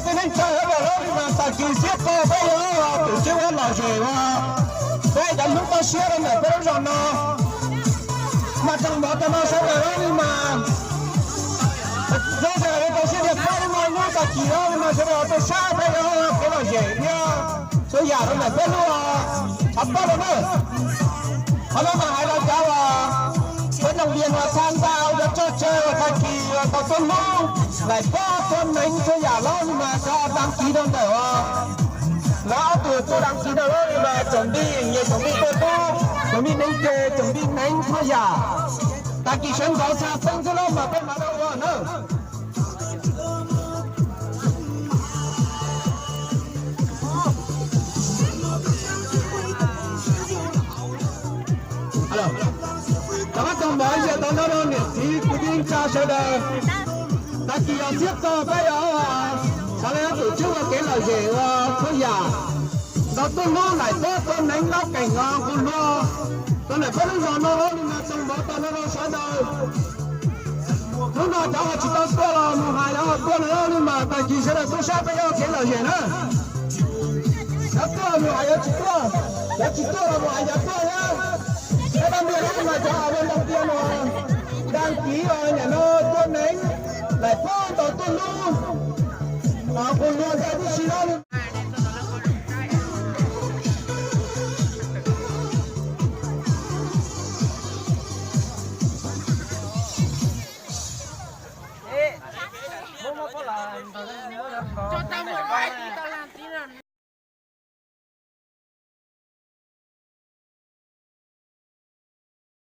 Neej tsa sawv daws, tag kis xiab txog peb yuav tus tswv lom zem uas peb cov Hmoob toj siab rau ntawm peb lub zos no. Mas tsoom mov tau no sawv daws li mas, sawv daws tau siab tias peb lub no hnub tag kis no mas sawv daws tuaj saib peb yuav kev lom zem thiab txhua yam rau ntawm peb lub tshav pob rau na. Qhov no mas hais rau cov uas cov noog vias uas txhaj ntau cov txoj chaw uas tag kis uas tau tuaj hlub laim pob tuaj neev txhua yam los li mas cov đăng ký rau ntawm uas lawv ob tug tuaj đăng ký rau los li mas tsoom vij nyias tsoom vij tuaj hlub, tsoom vij neev ces tsoom vij neev txhua yam. Tag kis sawv ntxov tshaj xeeb xwb los mas peb mam li ua na. Cov pab tau mov yog tau noj rau niam txiv kwv tij neej tsa sawv daws. Tag kis yog xiab txog peb yuav xav li tus tswv ua kev lom zem ua txhua yam, nrog tuaj hlub laim pob tuaj neev laub keem nqus hlua rau ntawm peb lub zos no li no. Tsoom mov tau noj rau sawv daws. Hnub no cov uas tsis tau tuaj los mus hais cov uas tuaj lawm li mas tag kis sawv daws tuaj saib peb yuav kev lom zem na. Cov tuaj mus hais cov tsis tuaj, cov tsis tuaj los mus hais cov tuaj thiab. Peb pab npias li mas cov uas ua ntau tias no, đăng ký os, nim no tuaj neev laim pob tau tuaj hlub nqus hlua ntau tib si na.